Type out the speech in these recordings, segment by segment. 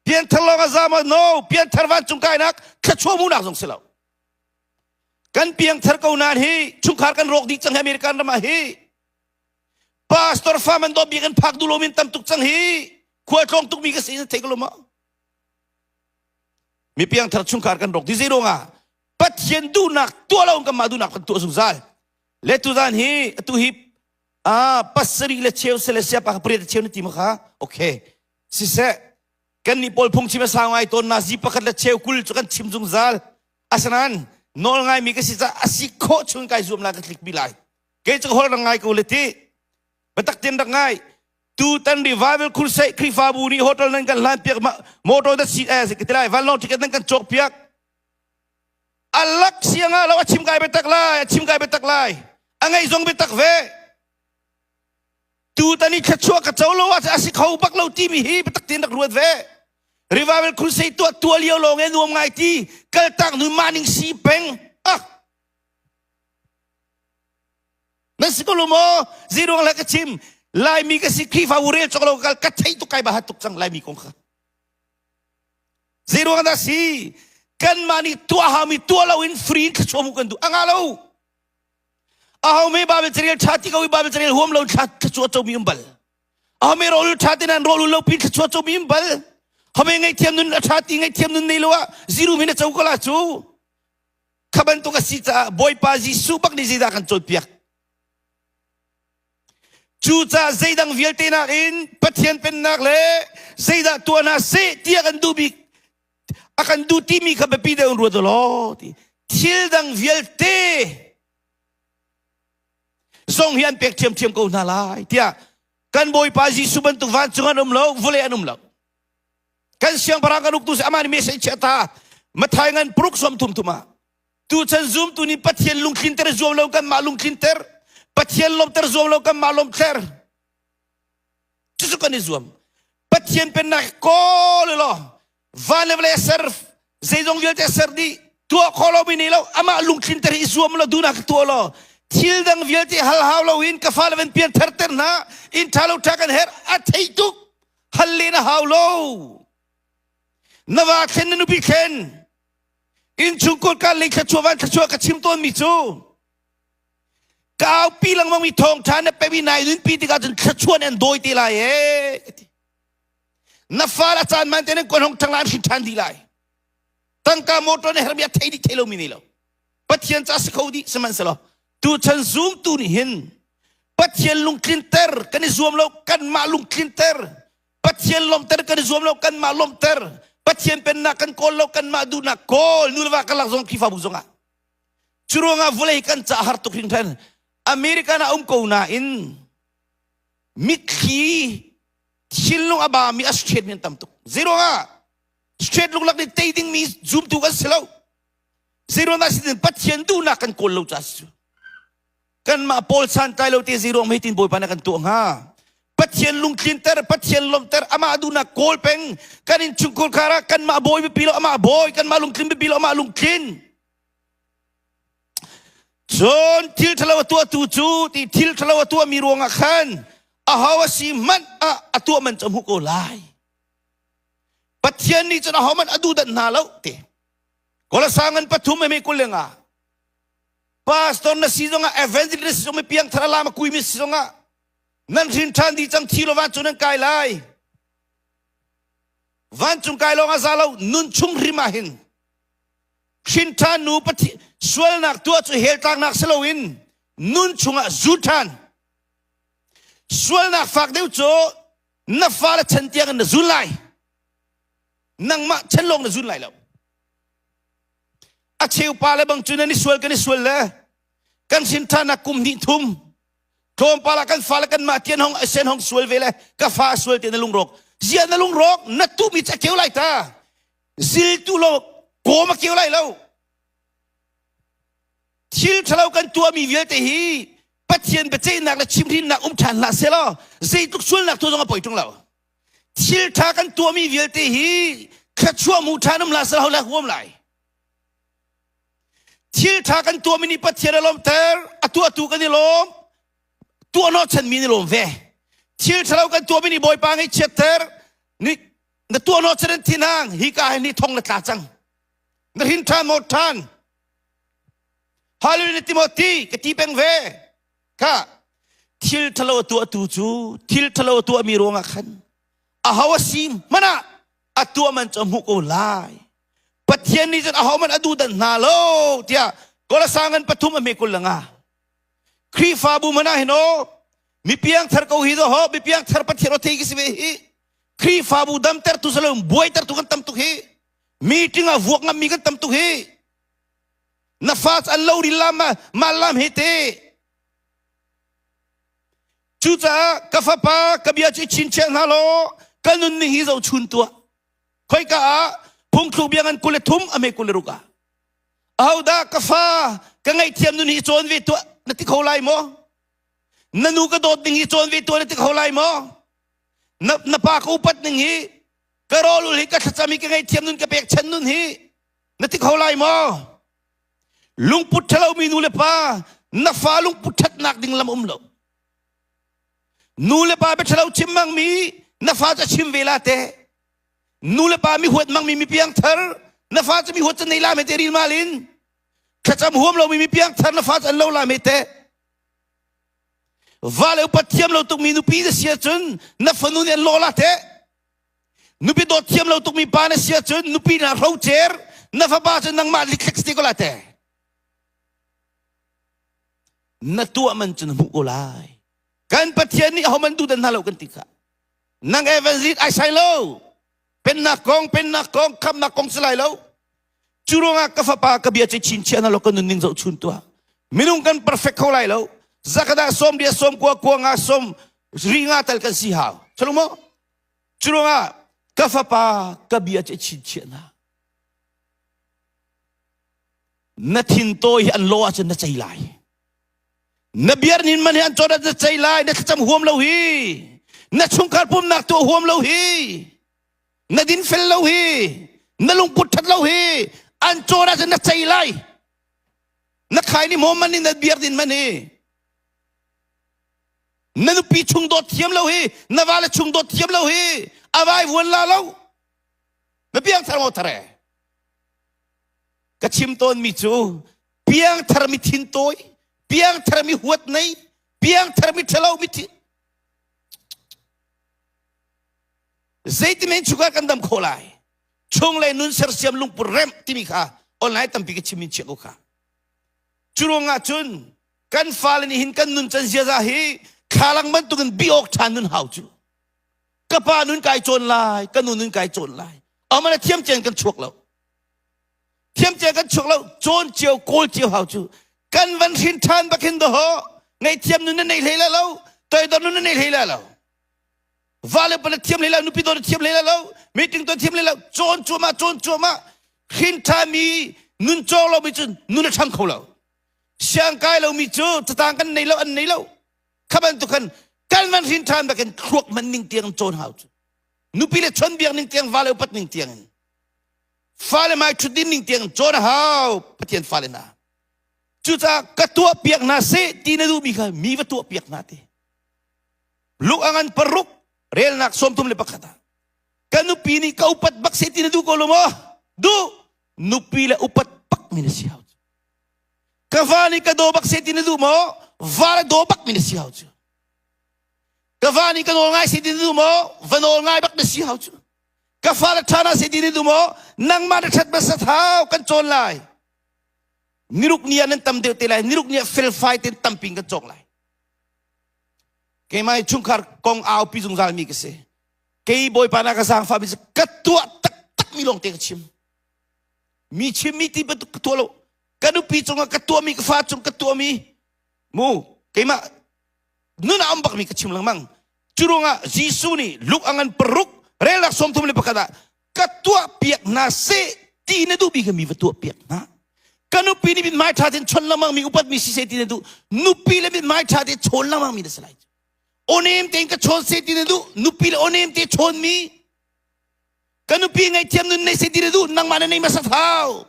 Pianthar lawng a za maw? No, pianthar vancung kainak thluachuah hmuhnak zong si lo. Kan piangthar ko nain hi chungkhar kan rawk dih cang hi American ram ah hi. Pastor fa man dawt bik an phak duh lomi tam tuk cang hi. Khua tlawng tukmi ka si na thei ko lo maw? Mi piangthar chungkhar kan rawk dih zei ruangah Pathian duhnak tuah lo kan mah duhnak kan tuah zungzal. Le tuzan hi atu hi ah pasarih le cheu sele siapa ka pariat le cheu na ti ma kha? Okay. Siseh kan nih pawl phungchim a sau ngai tawn na zi pakhat le cheu 20 cu kan chim zungzal. Asinain nawl ngaimi ka si caah a si khawh chung kai zuam lai ka tlik bi lai. Kei cu hol rak ngai ko le ti. Biatak ten rak ngai. Tutan revival crusade Khrihfabu nih hotel nan kan hlan piak motor da si eh ka ti lai vanlawng ticket nan kan cawk piak. Alak sianga lo a chim kai biatak lai a chim kai biatak lai. A ngei zong biatak ve. Tutan i thluachuah ka co lo ah a si kho bak lo timi hi biatak tein rak ruat ve. Revival crusade tuah tua lio lawng e nuam ngai ti kaltak nu maning si peng ah nan si ko lo maw ziruang le ka chim Laimi ka si Khrihfa u rel cawk lo kal ka thei tuk kai ba hat tuk cang Laimi kong kha zeiruang dah si kanmah nih tuah haumi tuah lo in free in thluachuah mu kan duh anga lo aho me Bible carel tha ti ko i Bible carel huam lo thla thluachuah comi um bal aho me rawl tha ti nan rawl lo pin thluachuah comi um bal hame ngaihthiam nun a tha ti ngaihthiam nun nei lo ah ziru min a co ko la cu Kha bantuk a si caah Bawipa Jesuh bak nih zeidah kan cawnpiak? Cucaah zeidang vialte nakin Pathian pennak le zeidah tuah hna seh tiah kan duh bik a kan duh timi kha biapi deuh in ruat u law ti thil dang vialte zong hi an pek ṭhiamṭhiam ko hna lai tiah kan Bawipa Jesuh bantuk vancung an um lo vawlei an um lo Kan siangpahrang kan uktu si amah nih message chiah ta Mathai ngan paruk 30 thum ah tuchan zumtu nih Pathian lungtlinter zuam lo kan mah lungtlinter Pathian lawmter zuam lo kan mah lawmter cucu kan i zuam Pathian pennak kawl law van le vawlei ser zeizong vialte ser dih tuah kho lo mi nih lo amah lungtlinter hi zuam lo duhnak tuah lo thil dang vialte hal hau lo in ka fale van pian therter hna in tha lo tha kan her a thei tuk hal len a hau lo na va thlen na nupi thlen innchungkhar ka lei thluachuah van thluachuah ka chim tawn mi cu ka aupi lengmang mi thawngtha na pemi nai nunpi tikah cun thluachuah an dawi te lai e na fal a caan man te nan kon hong thang la an hrin than dih lai tangka motor na hermi a thei dih thei lo mi nei lo Pathian ca si kho dih sihmanhsehlaw tuchan zumtu nih hin Pathian lungtlinter kan i zuam lo kanmah lungtlinter Pathian lawmhter kan i zuam lo kanmah lawmhter Pathian pennak kan kawl lo kanmah duhnak kawl nu le va karlak zong Khrihfabu zongah cu ruangah vawlei kan ca har tuk hringhran American ah um ko nain mitthli thinlung a bami a straight mi an tam tuk zeiruangah straight lunglak nih tei dingmi zumtu kan si lo Zeiruangah si Pathian duhnak kan kawl lo ca si cu. Kanmah pawl santlai lo te zeiruang mei tin Bawipa na kan tuah hnga? Pathian lungtlinter, Pathian lawmhter, amah duhnak kawl peng, kan innchungkhar khar ah kanmah bawi biapi lo, amah bawi, kanmah lungtlin biapi lo, amah lungtlin. Cun thil ṭhalo a tuahtu cu ti thil ṭhalo a tuahmi ruangah khan aho a si hmanh ah a tuah man cu a hmuh ko lai. Pathian nih cun aho hmanh a duhdanh hna lo ti. Kolasa ngan pathum emi 25 pastor na si zongah evangelist na si zong mi piangthar alam a kui mi si zongah nan hrin ṭhan dih cang thi lo vancung nan kai lai vancung kai lawng a za lo nun chung hrim ah hin hrin ṭhan nu pathi sualnak tuah cu hell tlaknak si loin nun chungah zu ṭhan sualnak fak deuh cu na fale chan tiang in na zun lai nangmah chan lawng na zun lai lo a cheu pa le bang cu nan i sual kan i sual le kan hrin ṭhanak kum hnih thum tlawmpal ah kan fale kan mah tian hong sen hong sual ve le ka fa sual te na lungrawk zia na lungrawk na tuhmi cu a keu lai ta zil tu lo kawm a keu lai lo thil ṭhalo kan tuahmi vialte hi Pathian biaceihnak le chimhrinnak um ṭhan hlah selaw zeitluk sualnak tu zong a poi ṭung lo thil ṭha kan tuahmi vialte hi thluachuah hmu ṭhan um hlah seh ho le huam lai thil ṭha kan tuahmi nih Pathian a lawmter a tuahtu kan i lawm tuah hnawhchanmi nih lawm ve thil ṭhalo kan tuahmi nih Bawipa ngaihchiatter ni. Na tuah no chan thinang hi ka hi ni thong na tla cang. Na hrin ṭhan maw ṭhan? Hallelujah Timothy ka ti peng ve. Kha thil ṭhalo tuah tu cu thil ṭhalo tuah mi ruangah khan aho a si hmanh ah a tuah man cu a hmuh ko lai. Pathian nih cun aho man a duh dan hna lo tiah Kolasa ngan pathum a hme kul le nga. Khrihfabu man ah hin aw mi piangthar ko hi ho mi piangthar Pathian aw thei ki si ve hi Khrihfabu damter tu salo buaiter tu kan tam tuk hi meeting ah vuak ngam mi kan tam tuk hi na fa an lo ril lam ma lam he te cucaah ka fapa ka bia cu chinchiah hna law ka nun ning hi zo chun tuah khoika ah phungthluk bia ngan 23 a me 26 ah ahodah ka fa ka ngaihthiam nun hi cawn ve tuah na ti kho lai maw na nu ka dawt ning hi cawn ve tuah na ti kho lai maw na, na pa ka upat ning hi ka rawlul hi ka thlacam hi ka ngaihthiam nun ka pekchan nun hi na ti kho lai maw lungput ṭhalomi nu le pa na fa lungput ṭhatnak ding lam um lo nu le pa biaṭhalo chim mangmi na fa ca chim ve la te nu le pa mi huat mangmi mi piangthar na fa cu mi huat ca nei la me te ril mal in thlacam huam lomi mi piangthar na fa cu an lo la me te va le upat thiam lo tukmi nupi na si ahcun na fanu nih an law la te nupi dawt thiam lo tukmi pa na si ahcun nupi na hrocer na fapa cu nangmah likhlek si ko la te na tuah man cu na hmuh ko lai kan pathian nih ahoman duh dan hna lo kan ti kha nang evangelist ai sai lo pennak kong pennak kong khamnak kong si lai lo cu ruangah ka fapa ka bia cu chinchiah na lo ka nunning zoh chun tuah minung kan perfect kho lai lo zakada som dia som kua kua nga som ri nga tal kan si hau chalung mo cu ruangah ka fapa ka bia cu chinchiah na na thin tawi hi an lo ahcun na cei lai na biar nin man hi an cawt na cei lai na thlacam huam lo hi na chungkhar pumnak tuah huam lo hi na din fel lo hi na lungput that lo hi an cawt ahcun na cei lai na khai ni maw man ni na biar din man hi na nupi chung dawt thiam lo hi na vale chung dawt thiam lo hi avai vuan la lo na piang thar maw thare ka chim tawnmi cu piangthar mi thintawi piangthar mi huat nei piangthar mi ṭhalo mi thi zeitimen chungah kan dam khawh lai chung le nun sersiam lungput remh timi kha online tampi ka chim in chiah ko kha cu ruangah cun kan fale nih hin kan nun can ziaza hi thlalang bantukin bi awk ṭhan nun hau cu ka pa nun kai cawn lai ka nu nun kai cawn lai amana thiam cian kan chuak lo thiam cia kan chuak lo cawn cio kawl cio hau cu kan van hrin ṭhan bak hin doho ngaihthiam nun na nei hlei la lo toidor nun na nei hlei la lo va le pala thiam hlei la nupi dawt thiam hlei la lo meeting to thiam hlei la cawn cuahmah cawn cuahmah hrin ṭhami nun cawng lo mi cu nun a ṭhang kho lo siangkai lo mi cu catang kan nei lo an nei lo kha bantuk khan kan van hrin ṭhan bakin thluak man ning tiang cawn hau cu nupi le chawnbiak ning tiang va le upat ning tiang in fale mai ṭhutdin ning tiang cawn a hau Pathian fale hna cucaah ka tuah piak hna seh ti na duhmi kha mi va tuah piak hna ti luk a ngan paruk relnak 31 ah ka nupi nih ka upat bak seh ti na duh ko lo maw duh nupi le upat bak mi na si hau cu ka va nih ka daw bak seh ti na duh maw va le daw bak mi na si hau cu ka va nih ka nawl ngai seh ti na duh maw va nawl ngai bak na si hau cu ka fale ṭha na si ti ni du maw nangmah na ṭhat hmasa thau kan cawn lai niruk ni ah nan tam deuh te lai niruk ni ah felfai ten tampi kan cawk lai keimah chungkhar kong au pi zungzal mi ka si kei bawipa na ka zaangfah mi ka tuah taktak mi lawng te ka chim mi chim mi ti bantuk ka tuah lo ka nupi cungah ka tuah mi ka fa cung ka tuah mi mu keimah nun a um bakmi ka chim lengmang cu ruangah Jesuh nih Luke a ngan paruk relnak 31 ah ka tuah piak hna seh ti na duhmi kha mi va tuah piak hna ka nupi nih mithmai ṭha tein chawn lengmang mi upat mi si seh ti na duh nupi le mithmai ṭha tein chawn lengmang mi na si lai onem tein ka chawn seh ti na duh nupi le onem te chawn mi ka nupi ngaihthiam nun nei seh ti na duh nangmah na nei hmasa thau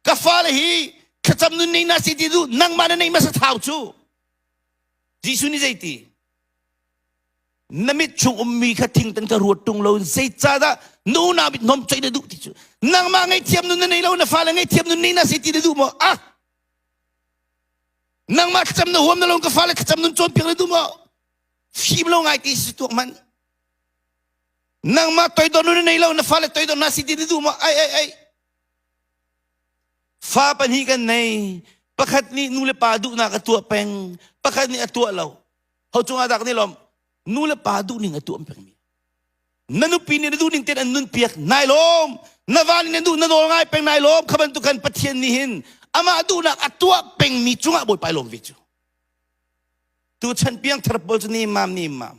ka fale hi thlacam nun nei na seh ti na duh nangmah na nei hmasa thau cu Jesuh nih zeiti? Na mit chung ummi kha thingtan ka ruat tung lo zeicahdah na unau mit hnawm coih na duh ti cu nangmah ngaihthiam nun na nei lo na fale ngaihthiam nun nei na si ti na duh maw ah nangmah thlacam na huam na lo ka fale thlacam nun cawnpiak na duh maw fim lo ngai ti si tuak man nangmah toidor nun na nei lo na fale toidor na si ti na duh maw ai ai ai Fa pahnih kan nei. Pakhat nih nu le pa duhnak a tuah peng, pakhat nih a tuah lo. Ho cungah dah kan i lawm? Nu le pa duhning a tuah pengmi. Na nupi nih na duhning tein an nun piak nai lawm. Na va nih na duh na nawl ngai peng nai lawm. Kha bantuk khan Pathian nih hin amah duhnak a tuah pengmi cungah Bawipa i lawm ve cu. Tu chan piangthar pawl cu nemam nemam.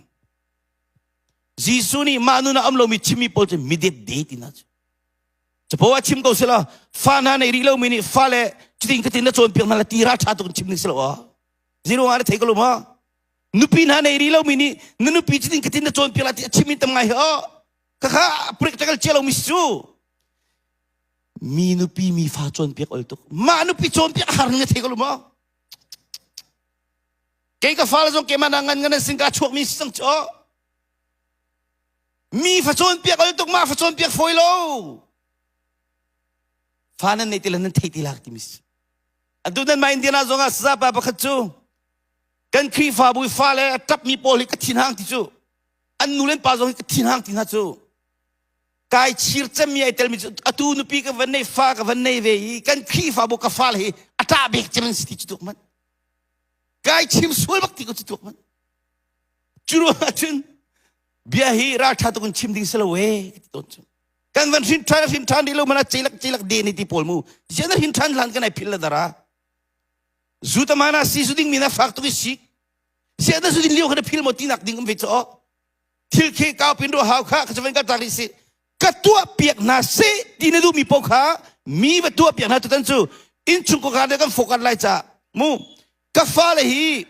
Jesuh nih mah nun ah um lomi chimmi pawl cu midepde ti hna cu. Capo ah chim ko sila fa hna nei rih lomi nih fale cutin khatin na cawnpiak hna la ti ral ṭha tuk in chim ding si lo ah zero nga na thei ko lo ma nupi hna nei rih lomi nih na nupi cutin khatin na cawnpiak la ti a chim in tam ngai hi oh khakha practical cia lomi si cu mi nupi mi fa cawnpiak ol tuk mah nupi cawnpiak har ning na thei ko lo ma kei ka fale zong keimah na ngan ngan an sin ka chuak mi si cang cu Mi fa cawnpiak ol tuk ma fa cawnpiak fawi lo. Fa nan nei ti le nan thei ti lak timi si. Atu nan mah Indiana zong ah saza pa pakhat cu kan Khrihfabu i fale a ṭapmi pawl hi ka thin hang ti cu an nu le an pa zong hi ka thin hang ti hna cu kai chir cemmi ai telmi cu atu nupi ka van nei fa ka van nei ve i kan Khrihfabu ka fale hi a ṭah bek cem an si ti cu tuk man kai chim sual bak ti ko cu tuk man Cu ruangah cun bia hi ralṭha tuk in chim ding si lo ee ka ti tawn cu. Kan van hrin ṭhan hrin ṭhan rih lo mana ceilak ceilak de ni ti pawl mu. Zian na hrin ṭhan hlan kan ai phil la dara. Zu tamana si zu ding mi na fak tuk i sik. Sia na zu din lio kha na phil mo tinak ding um ve cho. Thil khi kau pin ro hau kha ka chuan ka tak rih si. Ka tuah piak hna se ti na duh mi po kha mi va tuah piak hna tutan cu innchung ko ka kan fokan lai ca mu ka fale hi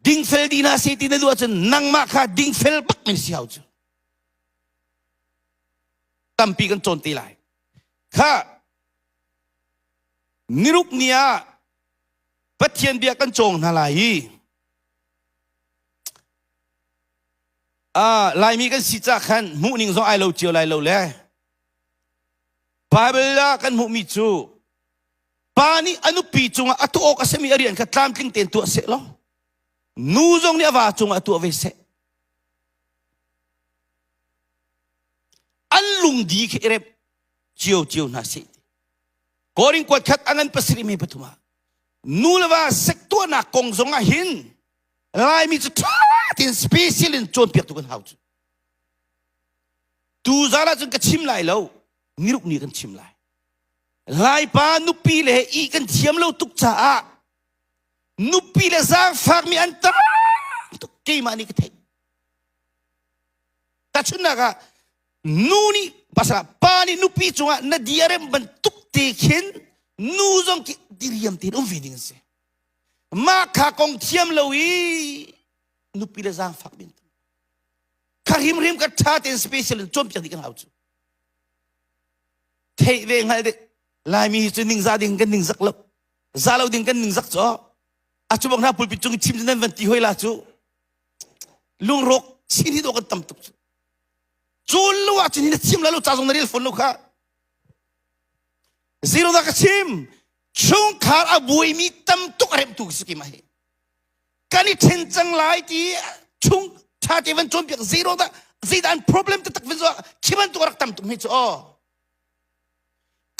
dingfel dih hna seh ti na duh ahcun nangmah kha dingfel bak min si hau cu tampi kan cawn te lai kha niruk ni ah Pathian bia kan cawng hna lai i ah Laimi kan si ca khan hmuh ning zong ai lo cio lai lo le Bible ah kan hmuhmi cu Pa nih a nupi cungah a tuah awk a simi a rian kha tlamtling tein tuah seh law nu zong nih a va cungah a tuah ve seh. An lungdi khi i rep cio cio hna seh. Korin kuat khat a ngan pasarih me pathum ah nu le va sek tuahnak kong zong ah hin Laimi cu ṭha tein special in cawnpiaktu kan hau cu. Tu zan ah cun ka chim lai lo, niruk ni kan chim lai. Laipa nupi le ih kan thiam lo tuk caah nupi le zaangfakmi an tam tuk keimah nih ka theih. Tahchunhnak ah nu nih pasal pa nih nupi cungah na diarem bantuk te khin nu zong khi diriam tein um ve ding an si. Mah kha kong thiam lo i nupi le zaangfak min kha hrimhrim ka ṭha tein special in cawnpiak dih kan hau cu. Theih ve hngalh ding Laimi hi cu ningzah ding kan ningzak lo za lo ding kan ningzak cu a cu bak hna pulpit cung chim cu nan van ti hoi la cu lungrawk chin hi do kan tam tuk cu cun lo ah cun hi na chim la lo ca zong na rel fawn lo kha zero da ka chim chungkhar a buaimi tam tuk a remtu si keimah hi kan i then cang lai ti chung tha te van cawnpiak zero dah zeidah an problem taktak van zoh khi bantuk rak tam tuk hme cu aw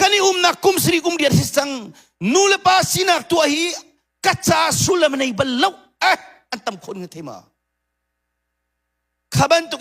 kan i umnak kum sari kum riat hi cang nu le pa sinak tuah hi ka ca sullam nei bal lo eh an tam khon nga thei ma kha bantuk.